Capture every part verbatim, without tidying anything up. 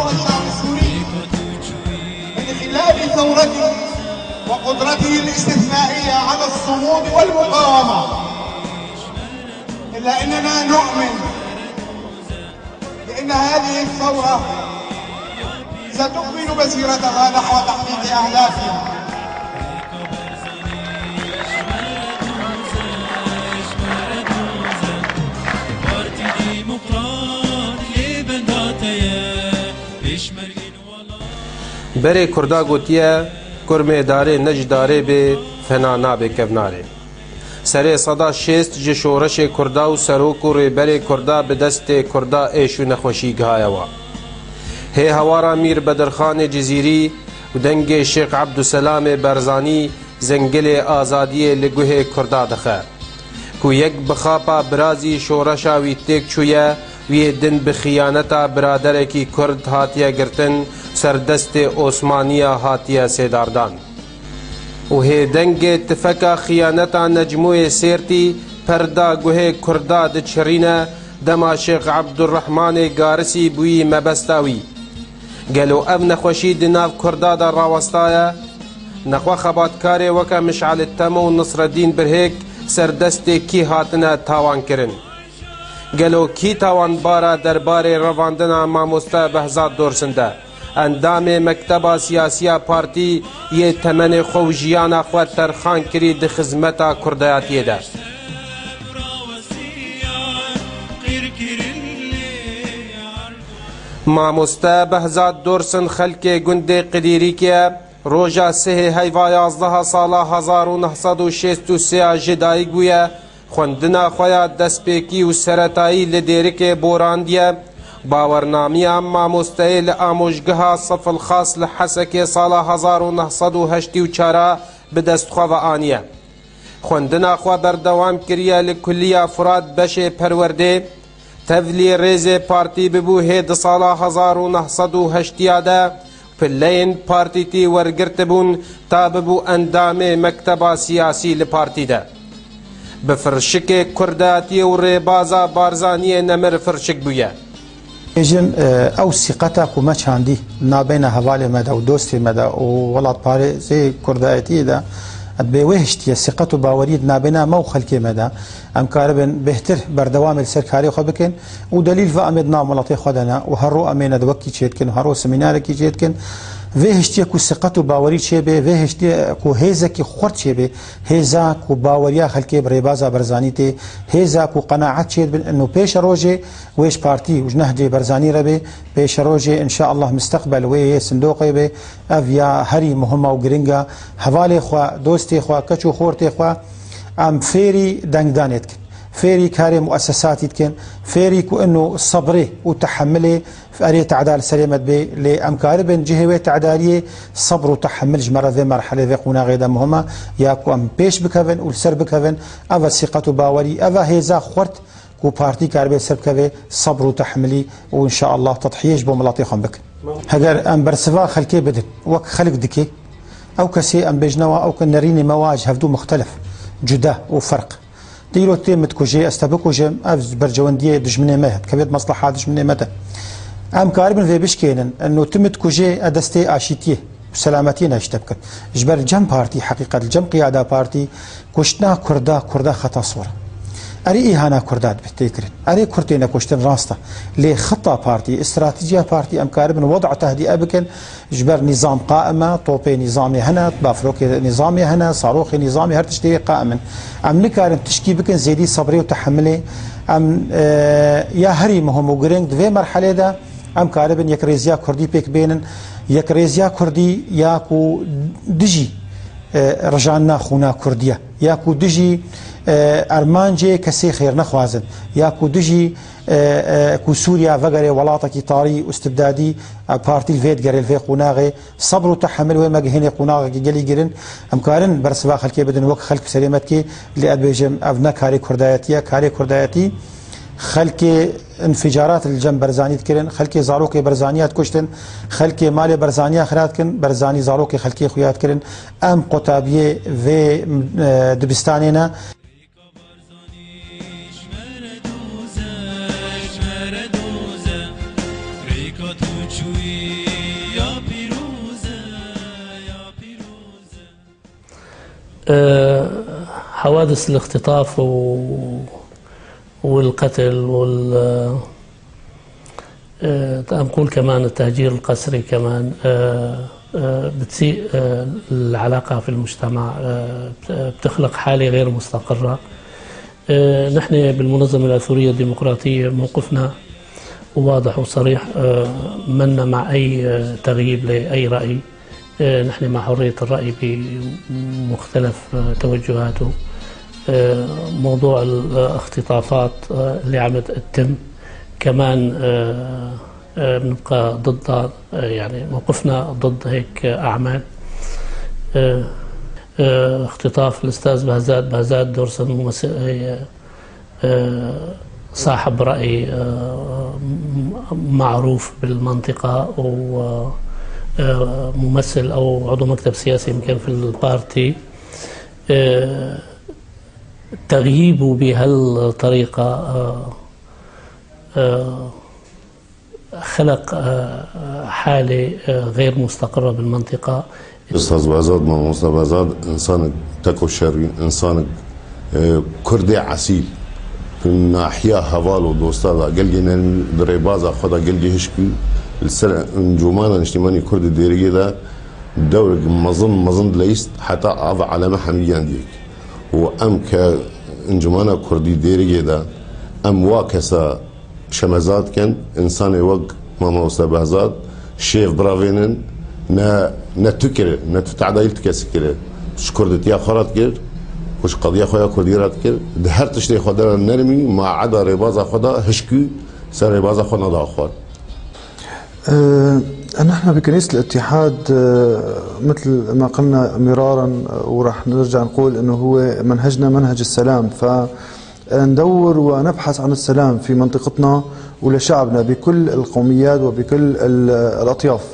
الشعب السوري من خلال ثورته وقدرته الاستثنائية على الصمود والمقاومة، إلا أننا نؤمن بأن هذه الثورة ستكمل مسيرتها نحو تحقيق أهدافها. Berê Kurda gotiye, kurmê darê ne ji darê bê, fena nabê kevnarê. Serê seda şêst ji şoreşê Kurda û serok û rêberê Kurda bi destê Kurda êş û nexweşî gihaye wa. Hê hewara Mîr Bedirxanê Cizîrî û dengê Şêx Ebdulselamê Berzanî zengilê azadiyê li guhê Kurda dixe. Ku yek bi xapa birazî şoreşa wî têk çûye, wî din bi xiyaneta biraderekî Kurd hatiye girtin, ser destê Osmaniya hatiye sêdardan. Û hê dengê tifeka xiyaneta Necmûyê Sêrtî perda guhê Kurda diçirîne, dema Şêx Ebdurrehmanê Garisî bûyî mebesta wî. Gelo ev nexweşî di nav Kurda de rawestaye? Nexwe xebatkarê weke Mişalî Temo û Nisredîn Birhêk ser destê kî hatine tawankirin? Gelo kî tawanbara derbarê revandina mamoste Behzad Dorsin de? Endamê mekteba siyasî ya partî yê temenê xwe û jiyana xwe terxan kirî di xizmeta kurdayatiyê de. Mamoste Behzad Dorsin xelkê gundê Qidîrîkê ye. Roja sihê heyva yazdeha sala hezar û neh sed û şêst û sê ya ji dayik bûye. Xwendina xwe ya destpêkî û seretayî li Dêrikê borandiye. Bawernamiya mamosteyê li Amojgeha Sifil Xas li Hesekê sala hezar û neh sed û heştê û çar a bi dest xwe ve aniye. Xwendina xwe berdewam kiriye li Kuliya Furat beşê perwerdê. Tevlî rêzê partî bibû hê di sala hezar û neh sed û heştê ya de pileyên partîtî wergirtibûn ta bibû endamê mekteba siyasî li partî de. Bi firşikê kurdatiyê û rêbaza Barzaniyê nemir firşik bûye. Bêjim, e, ew sîqeta ku me çandî nabeyna hevalê me de û dostê me de û welatparêzê kurdayetiyê de, dibê wê hiştiye sîqet û baweriyê di nabeyna me û xelkê me de, em karibin bêhtir berdewamê li ser karê xwe bikin û delîl ve em ê di nav miletê xwe de ne û her ro em ê netwekî çêdikin û her ro semînarekî çêdikin. Vê hiştiye ku sîqet û bawerî çêbê, vê hiştiye ku hêzekî xurt çêbê, hêza ku baweriya xelkê bi rêbaza Barzanî tê, hêza ku qenaet çêdibin û pêşerojê wê ji partî û ji nehcê Barzanî re bê, pêşerojê înşeallah misteqbel wê yê sindoqê bê. Ev ya herî muhim a û giring a. Hevalê xwe, dostê xwe, keç û xortê xwe em fêrî dengdanê dikin. Fêrî karê muesesatî dikin. Fêrî ku ino sebrê û tehemilê erê teda li serê me dibê. Lê em karibin cihê wê tedariyê sebr û tehemil ji me re vê merhelê, vê qonaxê de muhim e. Ya ku em pêş bikevin û li ser bikevin, ev e sîqet û bawerî, ev e hêza xurt ku partî karibe li ser bikeve, sebr û tehemilî û înşeallah tedhiyê ji bo miletê xwe bikin. Heger em bersiva xelkê bidin, wek xelk dikê, ew kesê em bêjine wa, ew ke nerînê me wa ji hevdû muxtelif, cuda û ferq. Dîro tê min dikujê, ez te bikujim, ev ji bercewendiyê dijminê me ye, dikevê di mesleha dijminê me de. Em karibin vê bişkênin, eno tu min dikujê, ez destê aşîtiyê û selametiyê ne ji te bikim. Ji ber cem partî, heqîqet li cem qiyada partî, kuştina kurda, kurda xeta sor e. Erê îhana kurda dibe tê kirin. Erê kurd têne kuştin rast e. Lê xeta partî, stratejiya partî em karibin weda tehdîe bikin. Ji ber nîzam qaim e, topê nîzamê hene, bafrokê nîzamê hene, saroxê nîzamê, her tiştê qaim in. Em nikarin tişkî bikin zêdî sebrê û tehemilê. Em, e, ya herî muhim û giring di vê merhelê de em karibin yekrêziya kurdî pêk bênin. Yekrêziya kurdî ya ku dijî, e, rijanina xûna kurdî ye, ya ku dijî, e, ermancê kesê xêr nexwazin, ya ku dijî, e, e, ku Sûriya vegerê welatekî tarî û istibdadî, e, partî li vê digerê, li vê qonaxê. Sebr û tehemil wê me gihênê qonaxekî gelî girin. Em karin bersiva xelkê bidin wek xelk bi serê me dikê, lê ez dibêjim ev ne karê kurdayetî ye. Karê kurdayetî xelkê înfîcarat li cem Berzanî dikirin, xelkê zarokê Berzaniya dikuştin, xelkê malê Berzaniya xira dikin, Berzanî zarokê xelkê xuya dikirin. Em qutabiyê vê, e, dibistanê ne. Şûya pîroz e, ya pîroz e. آه، حوادث الاختطاف و-، والقتل وال-، آه، تنقول كمان التهجير القسري كمان، آه، آه، بتسيء، آه، العلاقة في المجتمع، آه، بت-، بتخلق حالة غير مستقرة. آه، نحن بالمنظمة الآثورية الديمقراطية موقفنا واضح وصريح، آه، منا مع أي، آه، تغييب لأي رأي. آه، نحن مع حرية الرأي بمختلف، آه، توجهاته. آه، موضوع الاختطافات، آه، اللي عم تتم كمان، آه، آه، بنبقى ضدها، آه، يعني موقفنا ضد هيك أعمال. آه، آه، اختطاف الأستاذ بهزاد، بهزاد دورسن، ممثل، آه، آه، صاحب رأي، آه، م-، معروف بالمنطقة، و، آه، ممثل أو عضو مكتب سياسي يمكن في البارتي. آه، تغييبه بهالطريقة، آه، آه، خلق، آه، حالة، آه، غير مستقرة بالمنطقة. Ustaz Behzad, Mamosta Behzad, insanek teko şerî, insanek, e, Kurdê esîl. Nahiya heval û dosta da gelgê nermî, di rêbaza xwe de gelgê hişkî, li ser Encûmana Niştîmanî Kurdî Dêrikê de dewrek mezin, mezin dileyîst, heta av eleme hemî yan diyek. Û em ke Encûmana Kurdî Dêrikê de, em wa kesa şemeza dikin, insanê wek Mamoste Behzad, şêv biravênin, ne, ne tu kir, ne tu tedayî li tu kesî kir. Ji kurditiya xwe re dikir, û ji qediya xwe ya kurdî re dikir. Di her tiştê xwe de re nermî, ma eda rêbaza xwe de hişkî ser rêbaza xwe neda xwar. آه، نحن بكنيسة الاتحاد، آه، مثل ما قلنا مرارا، آه، ورح نرجع نقول إنه هو منهجنا منهج السلام، فندور ونبحث عن السلام في منطقتنا ولشعبنا بكل القوميات وبكل ال-، الأطياف.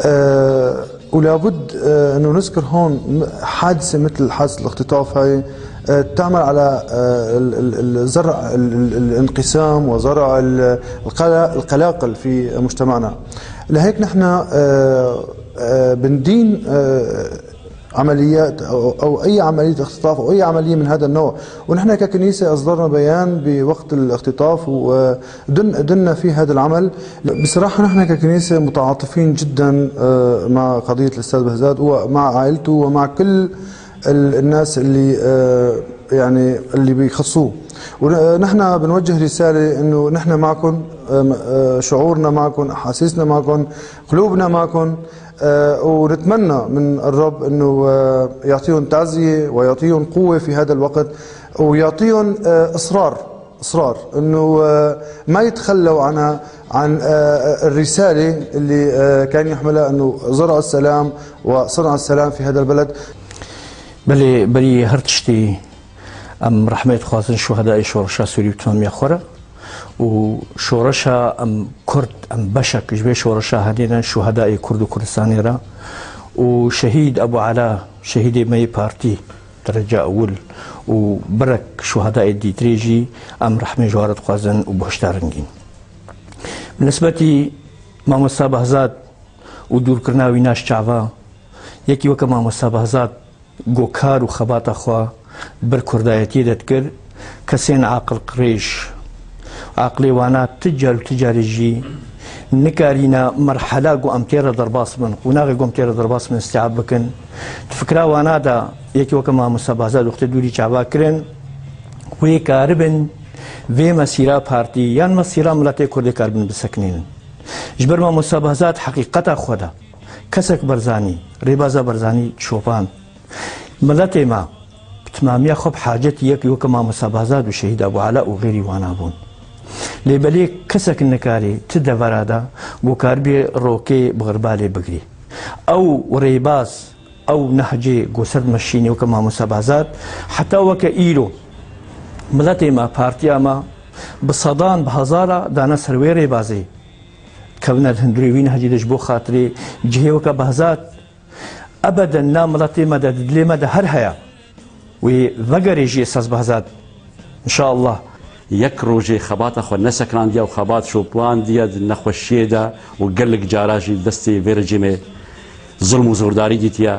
آه، ولابد، آه، إنه نذكر هون م-، حادثة مثل حادثة الاختطاف هاي، آه، تعمل على، آه، ال-، ال-، ال-، زرع ال-، ال-، الانقسام وزرع ال-، القلا-، القلاقل في مجتمعنا. لهيك نحن، آه، آه، بندين، آه، عمليات أو، أو أي عملية اختطاف أو أي عملية من هذا النوع. ونحن ككنيسة أصدرنا بيان بوقت الاختطاف ودن-، دنا في هذا العمل. بصراحة نحن ككنيسة متعاطفين جدًا، آه، مع قضية الأستاذ بهزاد ومع عائلته ومع كل ال-، الناس اللي، آه، يعني اللي بيخصوه. ونحن بنوجه رسالة إنه نحن معكم، آه، آه، شعورنا معكم، أحاسيسنا معكم، قلوبنا معكم، آه، ونتمنى من الرب إنه، آه، يعطيهم تعزية ويعطيهم قوة في هذا الوقت، ويعطيهم، آه، إصرار، إصرار إنه، آه، ما يتخلوا عن، عن، آه، الرسالة اللي، آه، كان يحملها، إنه زرع السلام وصنع السلام في هذا البلد. Belê, berî her tiştî em rehmê dixwazin şuhedayê şoreşa Sûrî bi temamiya xwe re û şoreşa em Kurd, em beşek ji vê şoreşa henê ne şuhedayê Kurd û Kurdistanê re û şehîd Ebû Ela, şehîdê me yê partî dereca ewil û berek şuhedayê dîtirê jî em rehmê ji wan re dixwazin û bihişta rengîn. Bi nisbetî Mamosta Behzad û dûrkirina wî naş çava, yekî weke Mamosta Behzad ku kar û xebata xwe ber kurdayetiyê de dikir, kesên aqilqirêj, aqilê wana ti car û ti carê jî nikarîne merhela ku em tê re derbas bin, qonaxê ku em tê re derbas bin îstîab bikin. Di fikra wana de yekî weke Mamosta Behzad wextê dûrî çava kirin, wê karibin vê mesîra partî yan mesîra miletê Kurdê karibin bisekinînin. Ji ber Mamosta Behzad heqîqeta xwe de kesek Barzanî, rêbaza Barzanî şopand. Miletê me bi timamiya xwe bi hacetî yek weke Mamosta Behzad û Şehîd Ebû Ela û xêrî wana bûn. Lê belê kesek nikarê ti devera de ku karibê rokê bi xirbalê bigirî. Ew rêbaz, ew nehcê ku ser dimeşînê weke Mamosta Behzad, heta weke îro miletê me, partiya me bi sedan, bi hezara dane ser wê rêbazê. Kevne di hundirê wî nehcê de ji bo xatirê cihê weke Behzad. Ebeden na miletê me de, di dilê me de her heye. Wê vegerê jî Ustaz Behzad. Înşallah. yek rojê xebata xwe nesekinandiye û xebat şopandiye di nexweşiyê de û gelek cara jî destê vê rejîmê zilm û zordarî dîtiye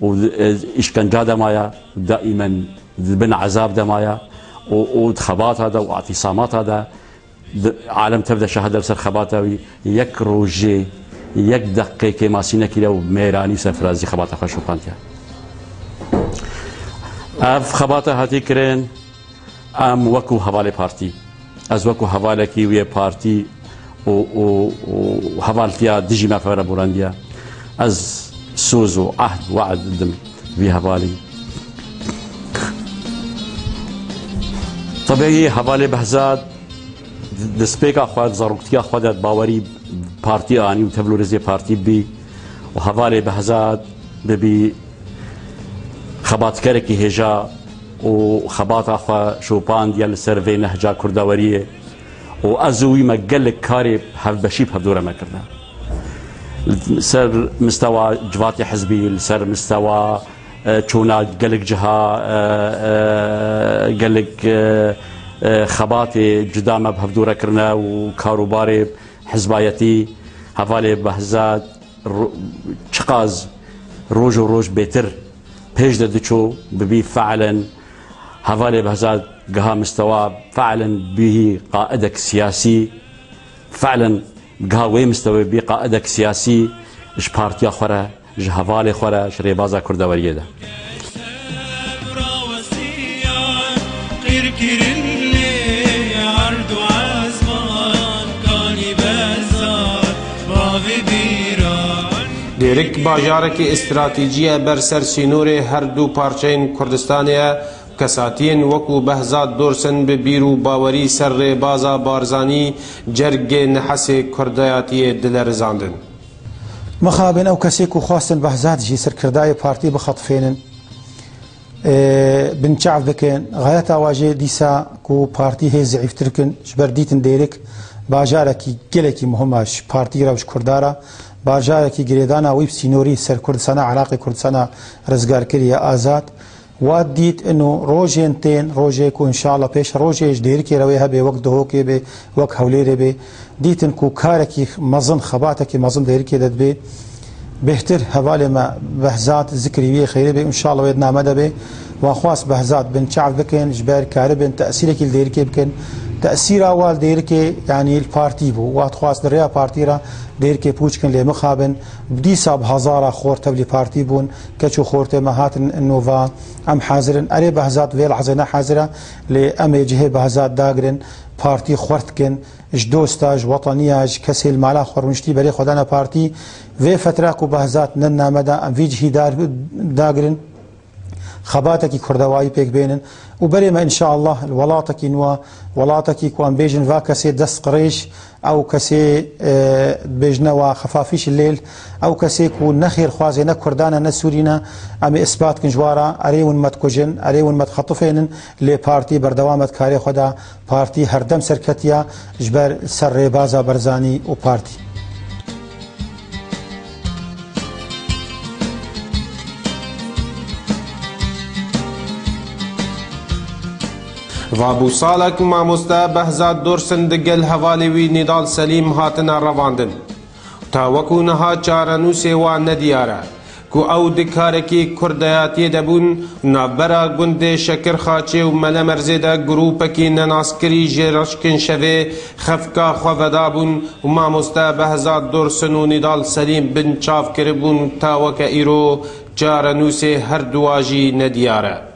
û, e, îşkenca de maye, daîmen di bin ezab de maye û, û di xebata de û îtîsamata de di, alem tev de şahid e li ser xebata wî. Yek rojê, yek deqê kêmasî nekiriye û mêranî û serfirazî xebata xwe şopandiye. Ev xebata hatî kirin, em wekû hevalê partî, ez wekû hevalekî wê partî û, û, û hevaltiya dijî me fevre borandiye. Ez soz û ehd, we'd didim vî hevalî. Tebîî hevalê Behzad destpêka xwe, di zaroktiya xwe de bawerî partî anî û tevlorêzê partî bî û hevalê Behzad bibî xebatkerekî hêja û xebata xwe şopandiye li ser vê nehca kurdeweriyê û ez û wî me gelek karê hevbeşî bi hevdû re me kirine. Li ser mistewa civatê hizbî, li ser mistewa, e, çûna gelek ciha, e, e, gelek, e, e, xebatê cuda me bi hevdû re kirine û karûbarê hizbayetî hevalê Behzad ro-, çiqas roj û roj bêtir pêş de diçû, bibî fe'len hevalê Behzad giha mistewa fe'len bî qaidek siyasî, fe'len giha wê mistewê bî qaidek siyasî ji partiya xwe re, ji hevalê xwe re, ji rêbaza kurdeweriyê de. Dêrik bajarekî stratejî ye ber ser sînorê her du parçeyên Kurdistanê ye. Kesatiyên wekû Behzad Dorsin bi bîr û bawerî ser rêbaza Barzanî cergê nehesê kurdayatiyê dilerizandin. Mixabin ew kesê ku xwestin Behzad jî serkirdayê partî bixetfênin, e, binçav bikin. Xayeta wa jê dîsa ku partî hê zîîftir kin, ji ber dîtin Dêrik bajarekî gelekî muhim e ji partî re û ji Kurda re. Bajarekî girêdana wî bi sînorî ser Kurdistana Iraqê, Kurdistana rizgarkirî ye azad. Wa dît ino rojên tên, rojê ku înşallah pêş rojê ji Dêrikê re wê hebe, wek Duhokê be, wek Hewlêrê be, dîtin ku karekî mezin, xebatekî mezin Dêrikê de dibe. Bêhtir hevalê me Behzad, zikrî wî yê xeyrê be, înşallah wê di name de be. Wa xwest Behzad binçav bikin, ji ber karibin tesîrekî li Dêrikê bikin. Tesîra wa li Dêrikê, yanî li partî bû. Wa dixwest di rêya partî re Dêrikê pûç kin, lê mixabin. Dîsa bi hezara xort tevlî partî bûn. Keç û xortê me hatin nova, em hazir in. Erê Behzad vê lehzê ne hazir e, lê em ê cihê Behzad dagirin, partî xwert kin, ji dosta, ji weteniya, ji kesê li mala xwe rûniştî berê xwe dane partî. Vê fetra ku Behzad ne name da, em vî cihî dar, dagirin. Xebatekî kurdewayî pêk bênin û berê me înşallah li welatekî nû, welatekî ku em bêjin va kesê dest qirêj, ew kesê, e, dibêjine wa xefafîş lêl, ew kesê ku ne xêrxwazê ne Kurdan e ne Sûrî ne, em ê ispat kin ji wa re, erê hûn me dikujin, erê hûn me dixetifênin, lê partî berdewam e di karê xwe de, partî herdem serketiya ji ber ser rêbaza Barzanî û partî. Va bû salek mamoste Behzad Dorsin digel hevalê wî Nîdal Selîm hatine revandin. Ta wekû niha çarenûsê wa nediyar e, ku ew di karekî kurdeyatiyê de bûn, navbera gundê Şekirxaçê û Melemerzê de grûpekî nenaskirî ji reşkin şevê xefka xwe vedabûn û mamoste Behzad Dorsin û Nîdal Selîm binçav kiribûn û ta weke îro çarenûsê her duwa jî nediyar e.